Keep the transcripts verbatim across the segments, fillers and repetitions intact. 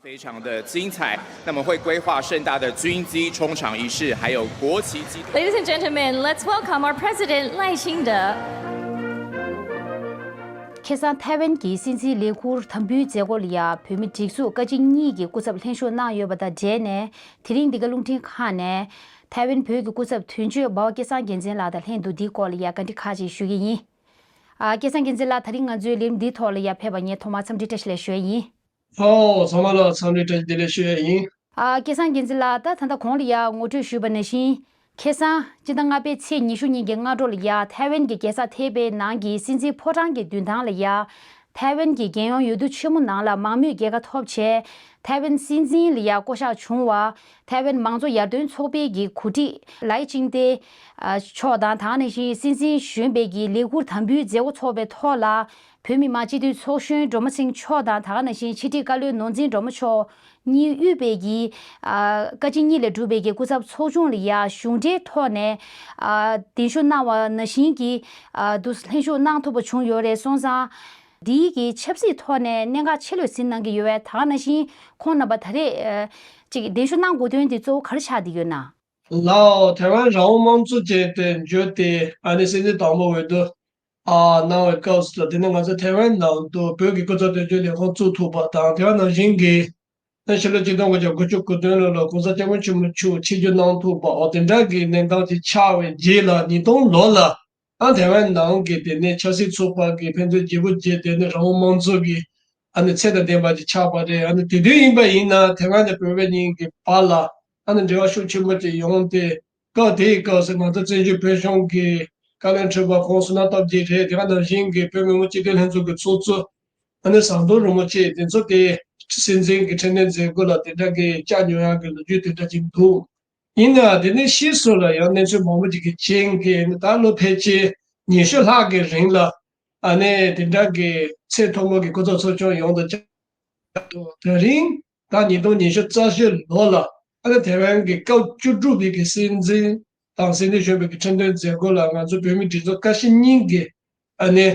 非常的精彩，那么会规划盛大的军机冲场仪式，还有国旗机。 Ladies and gentlemen, let's welcome our President Lai Ching-te. ཁ་སང་ཐའེ་ཝན་གྱི་སྲིད་འཛིན་ལས་འཁུར་དམ་འབུལ་མཛད་སྒོ་ལ་ཡ་བོད་མི་སྒྲིག་འཛུགས་ཀ་ཅིག་གཉིས་ཀྱི་སྐུ་ཚབ་ལྷན་ཞུགས་གནང་ཡོད་པ་དང་འབྲེལ་ནས། དེ་རིང་འདི་ག་རླུང་འཕྲིན་ཁང་ནས་ཐའེ་ཝན་བོད་ཀྱི་སྐུ་ཚབ་དོན་གཅོད་འབའ་བ་སྐལ་བཟང་རྒྱལ་མཚན་ལགས་དང་ལྷན་དུ་འདིའི་སྐོར་ལ་ཡ་བཀའ་འདྲི་ཁག་ཅིག་ཞུ་གི་ཡིན། ཨ། སྐལ་བཟང་རྒྱལ་མཚན་ལགས། ད་རིང་ང་ཚོའི་ལས་རིམ་འདིའི་ཐོག་ལ་ཡ་ཕེབས་པར་ངས་ཐོག་མར་འཚམས་འདྲི་བཀྲ་ཤིས་བདེ་ལེགས་ཞུ་ཡ་ཡིན། ཨོ། ཚང་མ་ལ་འཚམས་འདྲི་བཀྲ་ཤིས་བདེ་ལེགས་ཞུ་ཡ་ཡིན། ཨ། སྐལ་བཟང་རྒྱལ་མཚན་ལགས། ད་ད་ལྟ་གོང་ལ་ཡ་ངོ་སྤྲོད་ཞུས་པ་ནང་བཞིན། ཁ་སང་སྤྱི་ཟླ་ལྔ་པའི་ཚེས་ཉི་ཤུ་ཉིན་གྱི་སྔ་དྲོ་ལ་ཡ་ཐའེ་ཝན་གྱི་རྒྱལ་ས་ཐའེ་པེ་ནང་གི་སྲིད་འཛིན་ཕོ་བྲང་གི་མདུན་ཐང་ལ་ཡ། ཐའེ་ཝན་གྱི་རྒྱལ་ཡོངས་འོས་བསྡུ་ཆེན་མོ་ནང་ལ་མང་མོས་རྒྱལ་ཁ་ཐོབ་བྱས། ཐའེ་ཝན་སྲིད་འཛིན་ལ་ཡ་བསྐོ་གཞག་བྱུང་བ། ཐའེ་ཝན་མང་གཙོ་ཡར་ཐོན་ཚོགས་པའི་གི་འགོ་ཁྲིད་ལའེ་ཅིང་ཏེ་མཆོག་དང་། ད་ག་ནང་བཞིན་སྲིད་འཛིན་གཞོན་པའི་གི་ལས་འཁུར་དམ་འབུལ་མཛད་སྒོ་ཚོགས་པའི་ཐོག་ལ། བོད་མི་མང་སྤྱི་འཐུས་ཚོགས་གཞོན་སྒྲོལ་མ་སེང་མཆོག་དང་། ད་ག་ནང་བཞིན་ཕྱི་དྲིལ་བཀའ་བློན་ནོར་འཛིན་སྒྲོལ་མ་མཆོག་གཉིས་དབུས་པའི་གི་ཨ། བཀའ་སྤྱི་གཉིས་ལས་གྲུབ་པའི་གི་སྐུ་ཚབ་ཚོགས་ཆུང་ལ་ཡ་གཞུང་འབྲེལ་ཐོག་ནས་ཨ། གདན་ཞུ་གནང་བ་ནང་བཞིན་གྱི་ཨ། དུ་ལྷན་ཞུགས་གནང་ཐུབ་པ་བྱུང་ཡོད་རེད། སོང་ཙང་འདིའི་གི་ཆབ་སྲིད་ཐོག་ནས་གནད་འགག་ཆེ་ལོས་ཟིན་གནང་གི་ཡོད་པས། ད་ག་ནང་བཞིན་ཁོང་རྣམ་པ་ད་རེས་ཨ། ཅིག་གདན་ཞུ་གནང་དགོས་དོན་དེ་གཙོ་བོ་ག་རེ་ཆགས་བསྡད་ཡོད་ན། ལའོ། ཐའེ་ཝན་རང་དབང་དམངས་གཙོ་ཅན་དུ་འགྱུར་ཏེ། ཨ་ནི་སྲིད་འཛིན་དང་པོ་འོས་བསྡུ་ཨ། གནང་བའི་སྐབས་སུ། དེ་ནས་ང་ཚོ་ཐའེ་ཝན་ནང་དུ་བོད་ཀྱི་སྐུ་ཚབ་དོན་གཅོད་ལས་ཁུངས་བཙུགས་ཐུབ་པ་དང་། དེ་ག་ནང་བཞིན་གྱི་ཕྱི་ལོ་ཆིག་སྟོང་དགུ་བརྒྱ་དགུ་བཅུ་གོ་བདུན་ལོ་ལ་གོང་ས་སྐྱབས་མགོན་ཆེན་པོ་མཆོག་ཆིབས་བསྒྱུར་གནང་ཐུབ་པ། འོ། དེ་འདྲ་གི་གནས་སྟངས་ཅིག་ཆགས་པའི་རྗེས་ལ། ཉིས་སྟོང་ལོ་ལ་ཨ། ཐའེ་ཝན་ནང་གི་དེ་ནས་ཆབ་སྲིད་ཚོགས་པ་གི་ཕན་ཚུན་བརྗེ་པོ་བྱས། དེ་ནས་རང་དབང་དམངས་གཙོ་གི་ཨ་ནི་ཚད་དང་ལྡན་པ་ཅིག་ཆགས་པ་རེད། ཨ་ནི་དེ་དུས་ཡིན་པ་ཡིན་ན་ཐའེ་ཝན་དང་བོད་པའི་གཉིས་ཀྱི་བར་ལ་ཨ་ནི་འབྲེལ་བ་ཤུགས་ཆེན་པོ་ཅིག་ཡོང་སྟེ། སྐབས་དེའི་སྐབས་སུ་ང་ཚོ་བཙན་བྱོལ་བོད་གཞུང་གི་བཀའ་བློན་ཁྲི་པ་ཁོང་བསོད་ནམས་སྟོབས་རྒྱས་རེད། དེ་ག་ནང་བཞིན་གྱི་བོད་མི་མང་སྤྱི་འཐུས་ལྷན་ཚོགས་ཀྱི་ཚོགས་གཙོ་ཨ་ནི་ཟམ་གདོང་རིན་པོ་ཆེ། དེ་ཚོ་དེ་སྲིད་འཛིན་གྱི་ཁྲི་འདོན་མཛད་སྒོ་ལ་དེ་འདྲ་གི་བཅར་མྱོང་ཡག་གི་ལོ་རྒྱུས་དེ་འདྲ་ཅིག་འདུག་ཡིན་ནའང་དེ་ནས་ཕྱིས་སུ་ལ་ཡང་གནས་ཚུལ་མང་པོ་ཅིག་གི་རྐྱེན་གྱིས། ད་ལོ་ཕལ་ཆེར་ཉི་ཤུ་ལྷག་གི་རིང་ལ་ཨ་ནི་དེ་འདྲ་གི་ཚད་མཐོ་པོ་གི་སྐུ་ཚབ་ཚོགས་ཆུང་ཡོང་དང་བཅར་འདུག་དེ་རིང་ད་ཉིས་སྟོང་ཉི་ཤུ་རྩ་བཞི་ལོ་ལ་ཨ་ནི་ཐའེ་ཝན་གྱི་སྐབས་བཅུ་དྲུག་པའི་གི་སྲིད་འཛིན་དང་སྲིད་འཛིན་གཞོན་པའི་གི་ཁྲི་འདོན་མཛད་སྒོ་ལ་ང་ཚོ་བོད་མི་སྒྲིག་འཛུགས་ཀ་ཤི་གཉིས་ཀྱི་ཨ་ནི་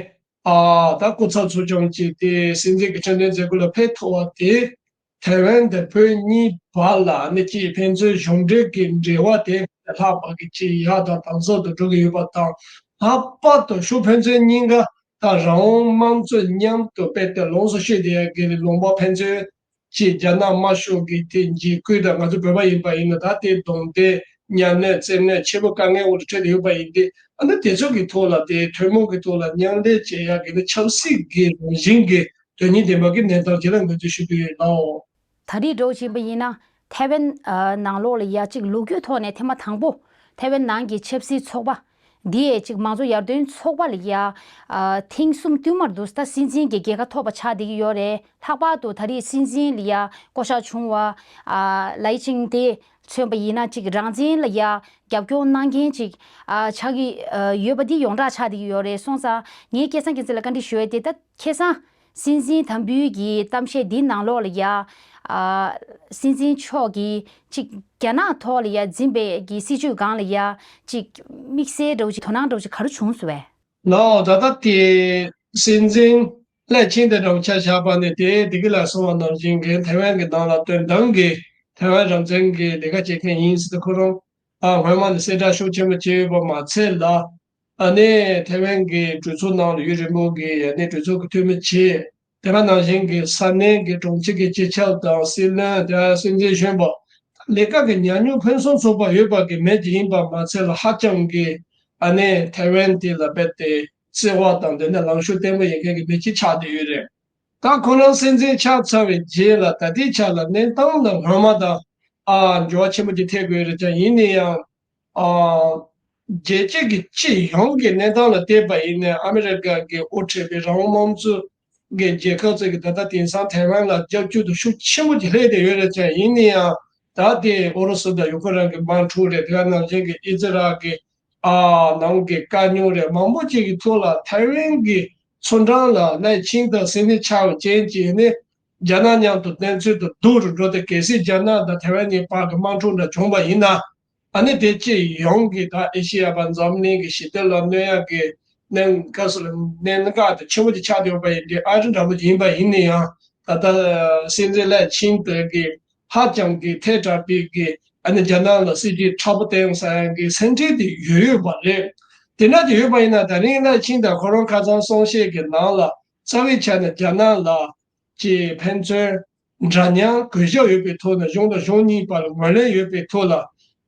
ཨ། ད་སྐུ་ཚབ་ཚོགས་ཆུང་གཅིག་དེ་སྲིད་འཛིན་གྱི་ཁྲི་འདོན་མཛད་སྒོ་ལ་ཕེབས་ཐུབ་པ་དེ། ཐའེ་ཝན་དང་བོད་གཉིས་བར་ལ་ནི་ཅིག་ཕན་ཚུན་གཞུང་འབྲེལ་གྱི་འབྲེལ་བ་དེ་ལྷག་པ་གི་ཅིག་ཡག་དང་དམ་ཟབ་ཏུ་འགྲོ་གི་ཡོད་པ་དང་། ལྷག་པར་དུ་ཕྱོགས་ཕན་ཚུན་གཉིས་ཀ་ད་རང་དབང་དམངས་གཙོ་མཉམ་དུ་སྤེལ་ཏེ་ལོངས་སུ་སྤྱོད་བསྡད་ཡག་གི་ལུང་པ་ཕན་ཚུན་ཅིག་རྒྱ་ནག་དམར་ཤོག་གི་དེ་འཇིགས་སྐུལ་དང་། ང་ཚོ་བོད་པ་ཡིན་པ་ཡིན་ན་ད་དེ་གདོང་དེ་གཉའ་གནོན་བཙན་གནོན་ཆེན་པོ་དཀའ་ངལ་འོག་ཏུ་འཕྲད་དེ་ཡོད་པ་ཡིན་ཏེ། ཨ་ནི་དེ་ཚོ་གི་ཐོག་ལ་དེ་ཐུན་མོང་གི་ཐོག་ལ་མཉམ་ལས་བྱེད་ཡག་གི་ནི་ཆབ་སྲིད་ཀྱི་རང་བཞིན་གྱི་དོན་སྙིང་ལྡན་པ་གི་གནས་སྟངས་ཅིག་ལ་ངོས་འཛིན་ཞུ་གི་ཡོད་ལགས། ད་རེས་འགྲོ་བཞིན་པ་ཡིན་ན་ཐའེ་ཝན་ཨ། ནང་ལོགས་ལ་ཡ་གཅིག་ལོ་རྒྱུས་ཐོག་ནས་ཐེངས་མ་དང་པོ་ཐའེ་ཝན་ནང་གི་ཆབ་སྲིད་ཚོགས་པ་འདི་ཡས་གཅིག་མང་གཙོ་ཡར་ཐོན་ཚོགས་པ་ལ་ཡ་ཨ། ཐེངས་གསུམ་བསྟུད་མར་དུ་ད་སྲིད་འཛིན་གྱི་རྒྱལ་ཁ་ཐོབ་པ་ཆགས་བསྡད་ཀྱི་ཡོད་རེད། ལྷག་པར་དུ་ད་རེས་སྲིད་འཛིན་ལ་ཡ་བསྐོ་གཞག་བྱུང་བ་ཨ། ལའེ་ཅིང་ཏེ་མཚོན་པ་ཡིན་ན་གཅིག་རང་བཙན་ལ་ཡ་རྒྱབ་སྐྱོར་གནང་མཁན་གཅིག་ཨ། ཆགས་ཀྱི་ཨ། ཡོད་པ་འདི་ཡོངས་གྲགས་ཆགས་བསྡད་ཀྱི་ཡོད་རེད། སོང་ཙང་ངས་སྐལ་བཟང་རྒྱལ་མཚན་ལ་བཀའ་འདྲི་ཞུ་ཡས་དེ། ད་ཁ་སང་སྲིད་འཛིན་དམ་འབུལ་གྱི་གཏམ་བཤད་འདི་ནང་ལོགས་ལ་ཡ་ཨ། སྲིད་འཛིན་མཆོག་གིས་གཅིག་རྒྱ་ནག་ཐོག་ལ་ཡ་འཛིན་པའི་གི་སྲིད་བྱུས་སྒང་ལ་ཡ་གཅིག་དམིགས་བསལ་འདྲ་བོ་ཅིག་དོ་སྣང་འདྲ་བོ་ཅིག་ག་རེ་བྱུང་སོང་བས། ལགས། ད་ལྟ་དེ་སྲིད་འཛིན་ལའེ་ཆིང་ཏེ་འདྲ་བོ་ཆ་བཞག་པ་ནི་དེ་དེ་གི་ལ་གསུངས་པ་ནང་བཞིན་གྱི་ཐའེ་ཝན་གྱི་ནང་ལ་དོན་དམ་གྱི་ཐའེ་ཝན་རང་བཙན་གྱི་ལས་ཀ་བྱེད་མཁན་ཡིན་ཟེར་ཏེ། ཁོ་རང་ཨ། སྔོན་མ་ནས་གསལ་བསྒྲགས་ཤུགས་ཆེན་པོ་བྱས་ཡོད་པ་མ་ཚད་ལ། ཨ་ནི་ཐའེ་ཝན་གྱི་གྲོས་ཚོགས་ནང་ལ་ཡུན་རིང་པོ་གི་ཨ་ནི་གྲོས་ཚོགས་ཀྱི་འཐུས་མི་བྱས། དེ་ག་ནང་བཞིན་གྱི་ས་གནས་ཀྱི་གྲོང་ཁྱེར་གྱི་སྤྱི་ཁྱབ་དང་སྲིད་བློན་དང་སྲིད་འཛིན་གཞོན་པ་ལས་ཀ་གི་ཉམས་མྱོང་ཕུན་སུམ་ཚོགས་པ་ཡོད་པ་གི་མི་ཅིག་ཡིན་པ་མ་ཚད་ལ། ཧ་ཅང་གི་ཨ་ནི་ཐའེ་ཝན་དེ་ལ་རྦད་དེ་བརྩེ་བ་དང་དེ་ནས་ལངས་ཕྱོགས་བརྟན་པོ་ཡོད་མཁན་གྱི་མི་ཅིག་ཆགས་བསྡད་ཡོད་རེད། ད་ཁོ་རང་སྲིད་འཛིན་ཆགས་ཚར་བའི་རྗེས་ལ་ད་ལྟའི་ཆ་ལ་གནས་སྟངས་ལ་སྔོན་མ་དང་ཨ་འགྱུར་བ་ཆེན་པོ་ཅིག་ཐེབས་དགོས་རེད་ཀྱང་། ཡིན་ན་ཡང་ཨ་རྒྱལ་སྤྱི་གི་སྤྱི་ཡོངས་ཀྱི་གནས་སྟངས་ལ་བལྟས་པ་ཡིན་ན། ཨ་མི་རི་ཀ་གི་དབུ་ཁྲིད་པའི་རང་དབང་དམངས་གཙོ་གི་རྒྱལ་ཁབ་ཅིག་གིས་ད་ལྟ་དེང་སང་ཐའེ་ཝན་ལ་རྒྱབ་སྐྱོར་དེ་ཤུགས་ཆེན་པོ་ཅིག་སླེབས་བསྡད་ཡོད་རེད་ཀྱང་། ཡིན་ན་ཡང་ད་ལྟའི་ཨུ་རུ་སུ་དང་ཡུ་ཁུ་རན་གྱི་དམག་འཁྲུག་རེད། དེ་ག་ནང་བཞིན་གྱི་ཨི་ཛི་རལ་གྱི་ཨ་ནང་གི་དཀའ་རྙོག་རེད། མང་པོ་ཅིག་གི་ཐོག་ལ་ཐའེ་ཝན་གྱི་ཚོང་ཁྲོམ་ལ་ལའེ་ཆིང་ཏེ་སྲིད་འཛིན་ཆགས་པའི་རྐྱེན་གྱིས་ནི་རྒྱ་ནག་མཉམ་དུ་གནས་ཚུལ་དེ་སྡུག་རུ་འགྲོ་སྟེ། གལ་སྲིད་རྒྱ་ནག་དང་ཐའེ་ཝན་གཉིས་བར་གྱི་དམག་འཁྲུག་འདྲ་བྱུང་བ་ཡིན་ན། ཨ་ནི་དེ་སྤྱི་ཡོངས་ཀྱི་ད་ཨེ་ཤེ་ཡ་བ་འཛམ་གླིང་གི་ཞི་བདེ་ལ་གནོད་ཡག་གི་གནད་འགག་སུ་ལ་གནད་འགག་དེ་ཆེན་པོ་ཅིག་ཆགས་ཡོད་པ་ཡིན་ཏེ། ཨ་རི་འདྲ་པོ་ཡིན་པ་ཡིན་ན་ཡང་ད་ ད་ལྟ་སྲིད་འཛིན་ལའེ་ཆིང་ཏེ་གི་ཧ་ཅང་གི་ཐལ་དྲགས་པའི་གི་ཨ་ནི་རྒྱ་ནག་ལ་སྲིད་ཇུས་ཁྲ་པོ་བསྟན་ཟེར་ཡག་གི་སེམས་ཁྲལ་དེ་ཡོད་ཡོད་པ་རེད། དེ་འདྲ་དེ་ཡོད་པ་ཡིན་ན། ད་རིང་ལའེ་ཆིང་ཏེ་ཁོ་རང་ཁ་སང་གསུང་བཤད་ཀྱི་ནང་ལ་རྩ་བའི་ཆ་ནས་རྒྱ་ནག་ལ་ཅིག་ཕན་ཚུན་འདྲ་མཉམ་གུས་ཞབས་ཡོད་པའི་ཐོག་ནས། གཞུང་དང་གཞུང་གཉིས་བར་ལ་ངོས་ལེན་ཡོད་པའི་ཐོག་ལ་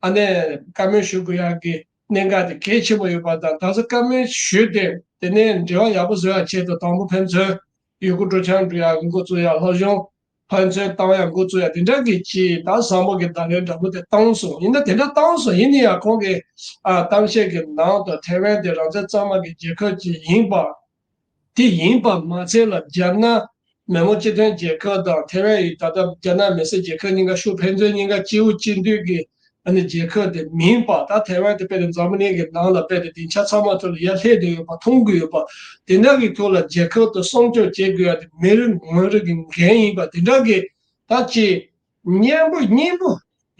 ཨ་ནི་བཀའ་མོལ་ཞུ་དགོས་ཡག་གི་གནད་འགག་དེ་གལ་ཆེན་པོ་ཡོད་པ་དང་། ད་གཟོད་བཀའ་མོལ་ཞུས་ཏེ་དེ་ནས་འབྲེལ་བ་ཡག་པོ་བཟོ་ཡག་ཆེད་དུ་དང་པོ་ཕན་ཚུན་ཡུལ་སྐོར་སྤྲོ་འཆམ་འགྲོ་ཡག་གི་འགོ་བཙུགས་ཡག། སློབ་སྦྱོང་ཕན་ཚུན་བཏང་ཡག་འགོ་བཙུགས་ཡག་དེ་འདྲ་གི་ཅིག་ད་བཟང་པོ་གི་བརྡ་ལན་འདྲ་པོ་དེ་བཏང་སོང་། ཡིན་ན་དེ་འདྲ་བཏང་སོང་། ཡིན་ན་ཡང་ཁོང་གི་ཨ་གཏམ་བཤད་ཀྱི་ནང་དུ་ཐའེ་ཝན་དེ་རང་བཙན་གཙང་མ་གི་རྒྱལ་ཁབ་ཅིག་ཡིན་པ། དེ་ཡིན་པ་མ་ཚད་ལ་རྒྱ་ནག་མི་དམངས་སྤྱི་མཐུན་རྒྱལ་ཁབ་དང་ཐའེ་ཝན་ཡི་ད་ལྟ་རྒྱ་ནག་མི་སེར་རྒྱལ་ཁབ་གཉིས་ཀ་ཤུགས་ཕན་ཚུན་གཉིས་ཀ་གཅིག་འོག་གཅིག་མདུན་གྱི་ཨ་ནི་རྒྱལ་ཁབ་དེ་མིན་པ། ད་ཐའེ་ཝན་དེ་དཔེ་དེ་འཛམ་བུ་གླིང་གི་ནང་ལ་དཔེ་དེ་སྡིངས་ཆ་ཚང་མ་ཐོག་ལ་ཡར་སླེབས་བསྡད་ཡོད་པ་མཐོང་གི་ཡོད་པ། དེ་འདྲ་གི་ཐོག་ལ་རྒྱལ་ཁབ་དེ་སྲུང་སྐྱོབ་བྱེད་དགོས་ཡ་དེ་མི་རེ་ངོ་རེ་གི་འགན་ཡིན་པ། དེ་འདྲ་གི་ད་ཅིག་སྙན་པོ་སྙན་པོ་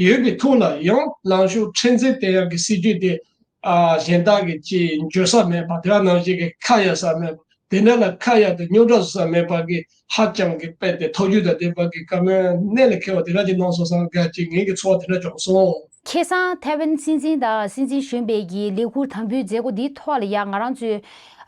ཡོད་པའི་ཐོག་ལ་ཡང་ལངས་ཕྱོགས་མཁྲེགས་འཛིན་བསྟན་ཡག་གི་སྲིད་ཇུས་དེ་ཨ་གཞན་དག་གིས་ཅིག་འཇོག་ས་མེད་པ། དེ་ག་ནང་བཞིན་གྱི་ཁ་གཡར་ས་མེད་པ། དེ་འདྲ་ལ་ཁ་གཡར་ཏེ་རྙོག་དྲ་བཟོ་ས་མེད་པ་གི་ཧ་ཅང་གི་དཔེ་དེ་ཐོགས་རྒྱུ་དང་ལྡན་པ་གི་བཀའ་མོལ་གནད་ལ་འཁེལ་བ་དེ་འདྲ་ཅིག་གནང་སོང་ཙང་དགའ་ཅིག་ངེད་ཀྱི་ཚོར་བ་དེ་འདྲ་བྱུང་སོང་། ཁ་སང་ཐའེ་ཝན་སྲིད་འཛིན་དང་སྲིད་འཛིན་གཞོན་པའི་གི་ལས་འཁུར་དམ་འབུལ་མཛད་སྒོ་འདིའི་ཐོག་ལ་ཡང་ང་རང་ཚོའི་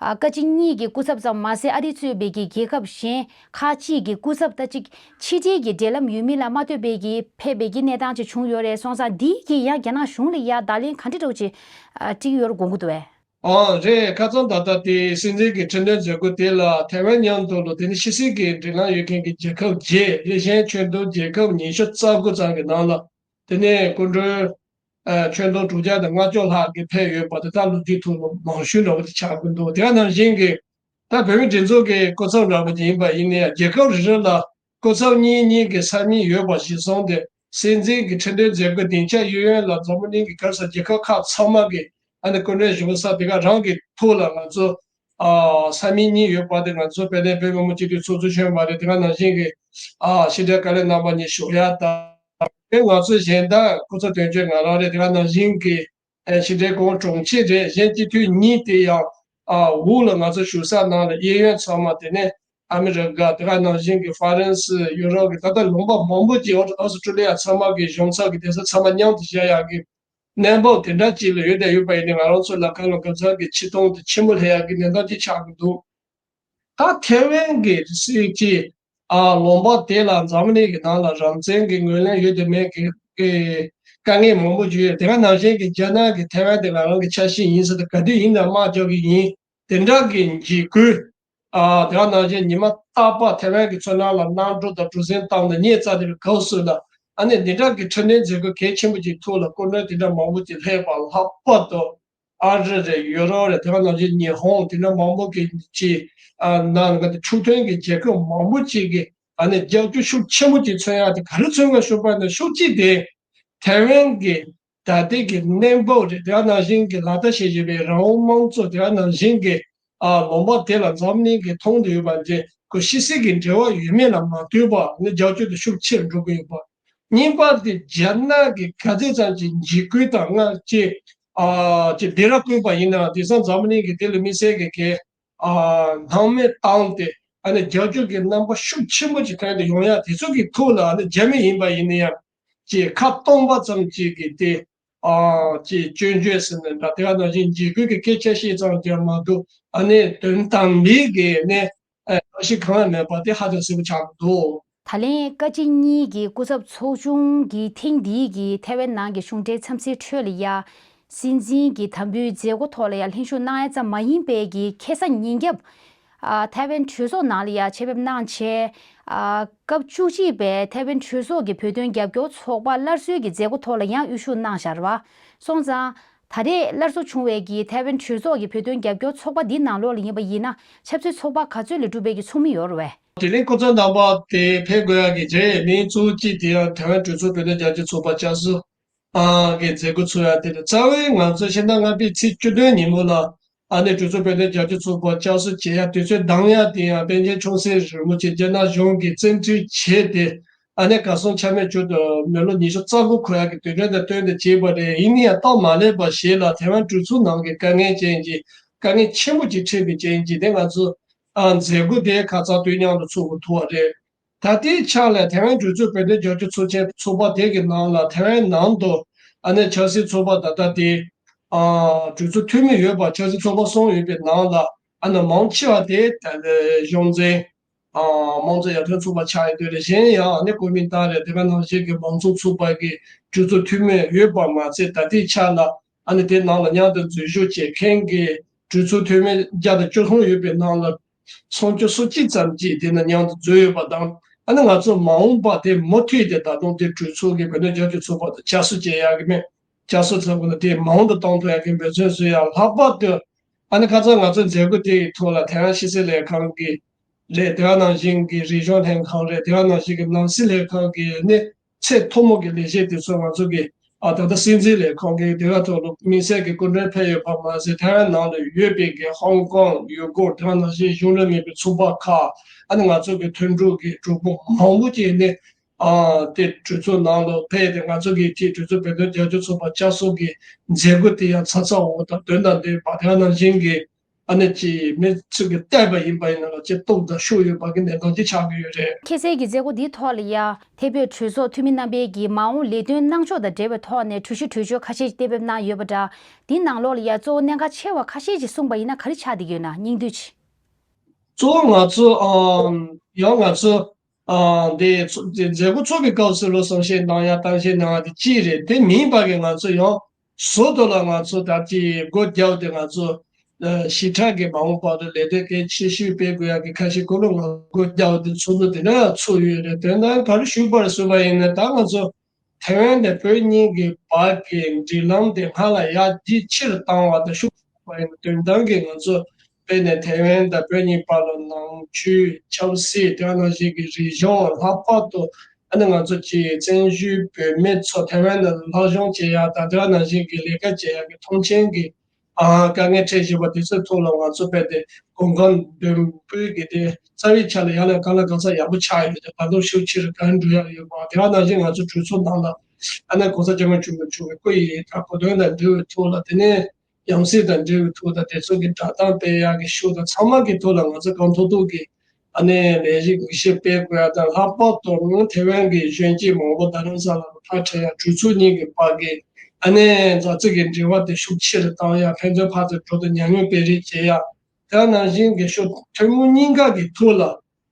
ཨ་བཀའ་སྤྱི་གཉིས་ཀྱི་སྐུ་ཚབ་ཙམ་མ་ཟད། ཨ་རི་གཙོས་པའི་གི་རྒྱལ་ཁབ་གཞན་ཁག་ཅིག་གི་སྐུ་ཚབ་ད་ཅིག་ཕྱི་རྒྱལ་གྱི་འབྲེལ་ལམ་ཡོད་མི་ལ་མ་ལྟོས་པའི་གི་ཕེབས་པའི་གི་གནས་སྟངས་ཅིག་བྱུང་ཡོད་རེད། སོང་ཙང་འདིའི་གི་ཡང་རྒྱ་ནག་གཞུང་ལ་ཡང་བརྡ་ལན་ག་འདྲ་འདྲ་བོ་ཅིག་ཨ་སྤྲད་ཡོད་རེད་དགོངས་ཀྱི་འདུག་བས། ཨོ་རེད། ཁ་སང་ད་ལྟ་དེ་སྲིད་འཛིན་གྱི་འཕྲི་སྣོན་མཛད་སྒོ་དེ་ལ་ཐའེ་ཝན་མཉམ་དུ་ལ་དེ་ནི་ཕྱི་སྲིད་ཀྱི་འབྲེལ་ལམ་ཡོད་མཁན་གྱི་རྒྱལ་ཁབ་བརྒྱད། དེ་བཞིན་ཆོས་དོན་རྒྱལ་ཁབ་ཉི་ཤུ་རྩ་དགུ་ཙམ་གྱི་ནང་ལ། དེ་ནས་སྐུ་མགྲོན་ཨ་ཁྱོན་བསྡོམས་དྲུག་བརྒྱ་དང་ལྔ་བཅུ་ལྷག་གིས་ཕེབས་ཡོད་པ་དེ་ད་ལོ་རྒྱུས་ཐོག་ལ་མང་ཤོས་འདྲ་བོ་དེ་ཆགས་ཀྱི་འདུག་དེ་ག་ནང་བཞིན་གྱི་ད་བོད་མིའི་སྒྲིག་འཛུགས་ཀྱི་སྐུ་ཚབ་འདྲ་བོ་ཅིག་ཡིན་པ་ཡིན་ནའི་རྒྱལ་ཁབ་རེ་རེ་ལ་སྐུ་ཚབ་གཉིས་གཉིས་ཀྱི་ས་མིག་ཡོད་པ་གཞིར་བཟུང་སྟེ། སྲིད་འཛིན་གྱི་འཕྲི་སྣོན་མཛད་སྒོ་སྡིངས་ཆ་གཡས་གཡོན་ལ་འཛམ་བུ་གླིང་གི་ག་རེ་ཟེར་རྒྱལ་ཁབ་ཁག་ཚང་མ་གི་ཨ་ནི་སྐུ་མགྲོན་བཞུགས་ས་དེ་ག་རང་གི་ཐོག་ལ་ང་ཚོ་ཨ་ས་མིག་གཉིས་ཡོད་པ་དེ། ང་ཚོ་དཔལ་ལྡན་བོད་མི་མང་སྤྱི་འཐུས་ཚོགས་གཙོ་གཞོན་པ་རེད། དེ་ག་ནང་བཞིན་གྱི་ཨ་ཕྱི་དྲིལ་བཀའ་བློན་རྣམ་པ་གཉིས་བཞུགས་ཡ་དང་། དེ་ང་ཚོ་གཞན་དག་སྐུ་ཚབ་དོན་གཅོད་ང་རང་རེད། དེ་ག་ནང་བཞིན་གྱི་ཨ་ཕྱི་དྲིལ་ཁང་དྲུང་ཆེ་རེད། གཞན་སྤྱི་འཐུས་གཉིས་དེ་ཡང་ཨ་འོག་ལ་ང་ཚོ་བཞུགས་ས་ནང་ལ་གཡས་གཡོན་ཚང་མ། དེ་ནས་ཨ་མི་རི་ཀ། དེ་ག་ནང་བཞིན་གྱི་ཧྥ་རན་སི། ཡུ་རོབ་ཀྱི་ད་ལྟ་ལུང་པ་མང་པོ་ཅིག། ཨོ་ཨོ་སི་ཀྲོ་ལི་ཡ་ཚང་མ་གི་གཞུང་ཚབ་ཀྱི་སྡེ་ཚན་ཚང་མ་མཉམ་དུ་བཞག་ཡག་གི་གནས་བབ་དེ་འདྲ་ཅིག་ལ་ཡོད་དེ་ཡོད་པ་ཡིན་ནའི། ང་རང་ཚོ་ལ་ཁ་ལོ་གབ་ཚང་གི་ཆེ་མཐོང་དེ་ཆེན་པོ་སླེབས་ཡག་གི་གནས་སྟངས་ཅིག་ཆགས་ཀྱི་འདུག་ད་ཐའེ་ཝན་གྱི་སྲིད་ཀྱི་ཨ་ལུང་པ་དེ་ལ་འཛམ་གླིང་གི་ནང་ལ་རང་བཙན་གྱི་ངོས་ལེན་ཡོད་དེ་མེད་ཀྱི་ཨེ་དཀའ་ངལ་མང་པོ་ཅིག་ཡོད། དེ་ག་ནང་བཞིན་གྱི་རྒྱ་ནག་གིས་ཐའེ་ཝན་དེ་ང་རང་གི་ཆ་ཤས་ཡིན་ཟེར་ཏེ་ག་དུས་ཡིན་ནའང་དམག་རྒྱག་གི་ཡིན། དེ་འདྲ་གི་འཇིགས་སྐུལ། ཨ་དེ་ག་ནང་བཞིན་ཉི་མ་རྟག་པར་ཐའེ་ཝན་གྱི་མཚོ་ནང་ལ་གནམ་གྲུ་དང་གྲུ་གཟིངས་བཏང་ནས་གཉན་བཙག་དེ་གི་སྐབས་སུ་ལ། ཨ་ནི་འདི་འདྲ་གི་འཕྲི་སྣོན་མཛད་སྒོ་གལ་ཆེན་པོ་ཅིག་ཐོག་ལ་སྐུ་མགྲོན་དེ་འདྲ་མང་པོ་ཅིག་སླེབས་པ། ལྷག་པར་དུ་ཨ་རི་རེད། ཡུ་རོབ་རེད། དེ་ག་ནང་བཞིན་ཉི་ཧོང་དེ་འདྲ་མང་པོ་གི་ཅིག་ཨ་ནང་གི་ཕྱོགས་མཐུན་གྱི་རྒྱལ་ཁབ་མང་པོ་ཅིག་གིས་ཨ་ནི་རྒྱབ་སྐྱོར་ཤུགས་ཆེན་པོ་ཅིག་མཚོན་ཡག་དེ་ག་རེ་མཚོན་ག་ཞུས་པ་ཡིན་ན། ཤུགས་ཆེ་དེ་ཐའེ་ཝན་གྱི་ད་ལྟའི་གི་གནས་བབ་རེད། དེ་ག་ནང་བཞིན་གྱི་ལག་བསྟར་བྱེད་བཞིན་པའི་རང་དབང་དམངས་གཙོ། དེ་ག་ནང་བཞིན་གྱི་ཨ་ལུང་པ་དེ་ལ་འཛམ་གླིང་གིས་མཐོང་དུ་ཡོད་པ་འདི་ཁོ་ཕྱི་སྲིད་ཀྱི་འབྲེལ་བ་ཡོད་མེད་ལ་མ་ལྟོས་པ་ནི་རྒྱབ་སྐྱོར་དེ་ཤུགས་ཆེར་འགྲོ་གི་ཡོད་པ། གཉིས་པ་དེ་རྒྱ་ནག་གིས་ག་ཚོད་ཙམ་ཅིག་འཇིགས་སྐུལ་དང་སྔ་ཅིག་ཨ་ཅིག་སྡིགས་ར་བསྐུལ་བ་ཡིན་ན། དེང་སང་འཛམ་གླིང་གི་དེ་ལ་དམིགས་བསལ་གྱི་གི་ཨ་སྣང་མེད་བཏང་སྟེ་ཨ་ནི་རྒྱབ་སྐྱོར་གྱི་རྣམ་པ་ཤུགས་ཆེན་པོ་ཅིག་ཐོན་ཏེ་ཡོང་ཡ་དེ་ཚོ་གི་ཐོག་ལ། ཨ་ནི་རྒྱ་མི་ཡིན་པ་ཡིན་ན་ཡང་ཅིག་ཁ་སྟོང་པ་ཙམ་ཅིག་གི་དེ་ཨ་ཅིག་སྐྱོན་བརྗོད་ཟེར་ནས་འདྲ། དེ་ག་ནང་བཞིན་འཇིགས་སྐུལ་གྱི་སྐད་ཆ་བཤད་ཙམ་ཅིག་མ་གཏོགས་ཨ་ནི་དོན་དམ་པའི་གི་ནི་ཨ་བསླབ་གཞི་གང་ཡང་མེད་པ་དེ་ཧ་ཅང་གསལ་པོ་ཆགས་ཀྱི་འདུག་ད་ལན་བཀའ་སྤྱི་གཉིས་ཀྱི་སྐུ་ཚབ་ཚོགས་ཆུང་གིས་ཐེངས་འདིའི་གི་ཐའེ་ཝན་ནང་གི་གཞུང་འབྲེལ་འཚམས་གཟིགས་ཁྲོད་ལ་ཡ་སྲིད་འཛིན་གྱི་དམ་འབུལ་མཛད་སྒོ་ཐོག་ལ་ཡ་ལྷན་ཞུགས་གནང་ཡ་ཙམ་མ་ཡིན་པའི་གི་ཁ་སང་ཉིན་རྒྱབ་ཨ་ཐའེ་ཝན་གྲོས་ཚོགས་ནང་ལ་ཡ་ཆེད་ཕེབས་གནང་བྱས། ཨ་སྐབས་བཅུ་གཅིག་པའི་ཐའེ་ཝན་གྲོས་ཚོགས་ཀྱི་བོད་དོན་རྒྱབ་སྐྱོར་ཚོགས་པ་སླར་གསོའི་གི་མཛད་སྒོ་ཐོག་ལ་ཡང་དབུ་བཞུགས་གནང་བཞག་རེད་བ། སོང་ཙང་། ད་རེས་སླར་གསོ་བྱུང་བའི་གི་ཐའེ་ཝན་གྲོས་ཚོགས་ཀྱི་བོད་དོན་རྒྱབ་སྐྱོར་ཚོགས་པ་འདི་ནང་ལོགས་ལ་ཡིན་པ་ཡིན་ན། ཆབ་སྲིད་ཚོགས་པ་ག་ཚོད་ལས་གྲུབ་པའི་གི་ཚོགས་མི་ཡོད་རེད་བས། དེ་རིང་སྐུ་ཚབ་རྣམ་པ་དེ་ཕེབས་དགོས་ཡག་གི་རེད། མིང་གཙོ་བོ་གཅིག་དེ་ཡང་ཐའེ་ཝན་གྲོས་ཚོགས་བོད་དོན་རྒྱབ་སྐྱོར་ཚོགས་པ་བསྐྱར་གསོ་ཨ་གི་མཛད་སྒོ་ཚོགས་ཡག་དེ་རེད། རྩ་བའི་ང་ཚོ་ཕྱི་ཟླ་ལྔ་པའི་ཚེས་བཅུ་བདུན་ཉིན་མོ་ལ་ཨ་ནི་གྲོས་ཚོགས་བོད་དོན་རྒྱབ་སྐྱོར་ཚོགས་པ་བསྐྱར་གསོ་བྱེད་ཡག་དུས་ཚོད་འདང་ཡག་དེ་ཡང་པཎ་ཆེན་ཆུང་སྲིད་རིན་པོ་ཆེ་རྒྱ་ནག་གཞུང་གིས་བཙན་ཁྲིད་བྱས་ཏེ། ཨ་ནི་གར་སོང་ཆ་མེད་བྱུང་དུས་མི་ལོ་ཉི་ཤུ་རྩ་དགུ་འཁོར་ཡག་གི་དུས་དྲན་དང་བསྟུན་ཏེ་བྱས་པ་རེད། ཡིན་ན་ཡང་སྟབས་མ་ལེགས་པ་ཞིག་ལ་ཐའེ་ཝན་གྲོས་ཚོགས་ནང་གི་དཀའ་ངལ་ཅན་གྱི་དཀའ་ངལ་ཆེན་པོ་ཅིག་འཕྲད་པའི་རྐྱེན་གྱིས་དེ་ང་ཚོ་ཨ་མཛད་སྒོ་དེ་ཁ་ཚ་དུས་མཉམ་དུ་ཚོགས་དགོས་ཐུག་པ་རེད། ད་ལྟའི་ཆ་ལ་ཐའེ་ཝན་གྲོས་ཚོགས་བོད་དོན་རྒྱབ་སྐྱོར་ཚོགས་ཆེན་ཚོགས་པ་དེ་གི་ནང་ལ་ཐའེ་ཝན་ནང་དུ་ཨ་ནི་ཆབ་སྲིད་ཚོགས་པ་ད་ལྟ་དེ་ཨ་གྲོས་ཚོགས་འཐུས་མི་ཡོད་པ་ཆབ་སྲིད་ཚོགས་པ་གསུམ་ཡོད་པའི་ནང་ལ་ཨ་ནི་མང་ཆེ་བ་དེ་ད་ལྟ་གཞུང་འཛིན་ཨ་དམངས་གཙོ་ཡར་ཐོན་ཚོགས་པ་ཆགས་ཡོད་དུས་རེད། གཞན་ཡང་ཨ་ནི་ཀོ་མིན་ཏང་རེད། དེ་ག་ནང་བཞིན་གྱི་མང་གཙོ་ཚོགས་པ་གི་གྲོས་ཚོགས་འཐུས་མི་ཡོད་པ་མ་ཚད་ད་ལྟའི་ཆ་ལ་ཨ་ནི་དེ་ནང་ལ་མཉམ་དུ་འཛུལ་ཞུགས་བྱེད་མཁན་གྱི་གྲོས་ཚོགས་འཐུས་མི་བརྒྱ་དང་བཅུ་གསུམ་ཡོད་པའི་ནང་ལ། སུམ་ཅུ་སོ་གཅིག་ཙམ་གྱིས་དེ་ནང་མཉམ་དུ་འཛུལ་ཡོད་པ་དང་། ཨ་ནི་ང་ཚོ་མ་འོངས་པ་དེ་མུ་མཐུད་དེ་ད་དུང་དེ་གྲོས་ཚོགས་ཀྱི་བོད་དོན་རྒྱབ་སྐྱོར་ཚོགས་པ་དང་བསྐྱར་གསོ་བྱེད་ཡག་གི་མེད། བསྐྱར་གསོ་ཚོགས་པ་ལ་དེ་མང་དུ་གཏོང་ཐུབ་ཡག་གི་འབད་བརྩོན་བཟོ་ཡག་ལྷག་པར་དུ་ཨ་ནི་ཁ་སང་ང་ཚོ་མཛད་སྒོ་དེ་ཡི་ཐོག་ལ་ཐའེ་ཝན་ཕྱི་སྲིད་ལས་ཁང་གི་རེད། དེ་ག་ནང་བཞིན་གྱི་རིག་གཞུང་ལྷན་ཁང་རེད། དེ་ག་ནང་བཞིན་གྱི་ནང་སྲིད་ལྷན་ཁང་གི་ཨ་ནི་ཚད་མཐོ་མོ་གི་ལས་བྱེད་དེ་ཚོ་ང་ཚོ་གི་ཨ་ད་ལྟ་སྲིད་འཛིན་ལས་ཁང་གི་དེ་ག་ཐོག་ལ་དམིགས་བསལ་གྱི་སྐུ་མགྲོན་ཕེབས་ཡོད་པ་མ་ཟད། ཐའེ་ཝན་ནང་ལ་ཡོད་པའི་གི་ཧོང་ཀོང་ཡུ་གུར་དེ་ག་ནང་བཞིན་གཞུང་འབྲེལ་མིན་པའི་ཚོགས་པ་ཁག་ཨ་ནི་ང་ཚོ་གི་མཐུན་གྲོགས་ཀྱི་གྲོགས་པོ་མང་པོ་ཅིག་ནི་ཨ་དེ་གྲོས་ཚོགས་ནང་ལ་ཕེབས་ཏེ་ང་ཚོ་གི་དེ་གྲོས་ཚོགས་བོད་དོན་རྒྱབ་སྐྱོར་ཚོགས་པ་བསྐྱར་གསོ་གི་མཛད་སྒོ་དེ་ཡང་ཚ་ཚ་འོ་དང་དོན་དང་ལྡན་པ་དེ་ག་ནང་བཞིན་གྱི་ཨ་ནི་ཅིག་མི་ཚོས་ཀྱི་བལྟས་པ་ཡིན་པ་ཡིན་ན་ལ་ཅིག་སྟོབས་དང་ཤུགས་ཡོད་པ་གི་གནས་སྟངས་ཅིག་ཆགས་ཀྱི་ཡོད་རེད། ཁ་སང་གི་མཛད་སྒོ་འདིའི་ཐོག་ལ་ཡ་ཐེ་བོད་གྲོས་ཚོགས་འཐུས་མི་རྣམ་པས་ཀྱི་མ་འོངས་ལས་དོན་གནང་ཕྱོགས་དང་འབྲེལ་བའི་ཐོག་ནས་གྲོས་གཞི་གྲོས་ཆོད་ཁ་ཤས་ཀྱི་གཏན་འབེབས་གནང་ཡོད་པ་འདྲ། འདིའི་ནང་ལོགས་ལ་ཡ་གཙོ་བོ་གནད་འགག་ཆེ་བ་ཁ་ཤས་ཀྱིས་གསུངས་པ་ཡིན་ན་ག་རེ་ཆགས་བསྡད་ཀྱི་ཡོད་ན། སྙིང་བསྡུས་ཅིག་གཙོ་བོ་ང་ཚོ་ཨམ་ཡང་ང་ཚོ་ཨ་འདི་ཚོ་འདི་མཛད་སྒོ་ཚོགས་པའི་སྐབས་སུ་ལོ་གསུང་བཤད་གནང་ཡ་གཏམ་བཤད་གནང་ཡ་དེ་གཅིག་རེད། དེ་མིན་པ་གི་ང་ཚོ་ཡང་ཟུར་དུ་ལ་ང་ཚོ་ད་ཅི་སྒོ་རྒྱབ་དེ་ང་ཚོ་ཨ་ཞི་དྲག་གི་མ་འོངས་བར་དུ་ལས་དོན་གལ་ཆེ་ཤོས་སྤེལ་དགོས་ཡ་གི་ཁ་ཤས་སྐོར་ལ་ང་སྒོ་རྒྱབ་དེ་ཚོགས་འདུ་དེ་འདྲ་ཚོགས་ཡོད་རེད། དོན་དག་ག་རེ་ཞུས་པར་གསུངས་པ་ཡིན་ན་ད་ང་ཚོ་ཐའེ་ཝན་དང་བོད་གཉིས་ཀྱི་བར་གྱི་འབྲེལ་ལམ་དེ་སྔར་ལ་ཡར་རྒྱས་ཆེ་རུ་བཏང་བ་དང་ཤུགས་ཆེ་རུ་བཏང་བ་ཡིན་དོན་དམ་གྱི་ང་ཚོ་དཔེར་ན་ཐའེ་ཝན་དང་བོད་གཉིས་བར་ལ་ནང་ཆོས་ཆབ་སྲིད་དེ་ནང་བཞིན་གྱི་རིག་གཞུང་ལྷག་པར་དུ་ཨ་ནི་ང་ཚོ་གི་བཙན་བྱོལ་བོད་མི་ཚོ་ཐའེ་ཝན་ནང་ལ་སློབ་སྦྱོང་བྱེད་ཡག་དང་དེ་ནང་བཞིན་གྱི་ལས་ཀ་བྱེད་ཡག་གི་མཐོང་མཆན་གྱི་ཨ་དཀའ་ངལ་འཕྲད་བཞིན་པ་དེ་ཚོའི་ཐོག་ལ་ང་ཚོ་རྦད་དེ་གོམ་གང་མདུན་སྤོས་ཀྱི་དེ་རྩ་བའི་ཆ་ལ་ཡང་ན་གང་ལ་གང་འཚམ་ཡག་པོ་ཆགས་ཡོད་དེ་ད་དུང་ཤུགས་ཆེ་རུ་གང་འགྲོ་ཡག་ཡོད་པ་དེ་ག་ནང་བཞིན་ང་ཚོ་གྲོས་ཚོགས་ནང་ལ་ཨ་ནི་གོང་ས་སྐྱབས་མགོན་ཆེན་པོ་མཆོག་གི་སྐུ་ཡི་ད་གོ་སྟོན་དང་འབྲེལ་བའི་ཐོག་ལ་དེ་ནས་ཡང་སྲིད་དང་འབྲེལ་བའི་ཐོག་དང་དེ་ཚོ་གི་བསྒྲགས་གཏམ་སྤེལ་ཡག་གི་ཤུགས་དང་ཚང་མ་གི་ཐོག་ལ་ང་ཚོ་གང་ཐུབ་ཐུབ་ཀྱི་ཨ་ནི་ལས་གཞི་འགུལ་ཤུགས་སྤེལ་དགོས་ཡ་དང་ལྷག་པར་དུ་ཐེ་ཝན་གྱི་གཞོན་སྐྱེས་མང་པོ་རྡ་རམ་ས་ལ་ལ་ཕར་འཕྲད་ཡ་གྲོས་ཚོགས་གཉིས་ཀྱི་བར་གྱི་ཨ་ནི་མཛའ་བརྩེ་གི་འབྲེལ་བ་དེ་ཤུགས་ཆེ་རུ་བཏང་ཡ་ཕན་ཚུན་ཕར་ཚུར་འགྲོ་དང་ཉམས་མྱོང་སྤེལ་རེས་བྱེད་ཡ། དེ་ནང་བཞིན་གྱི་ཤོག་ཐུན་མོང་གཉིས་ཀ་གི་ཐོག་ལ་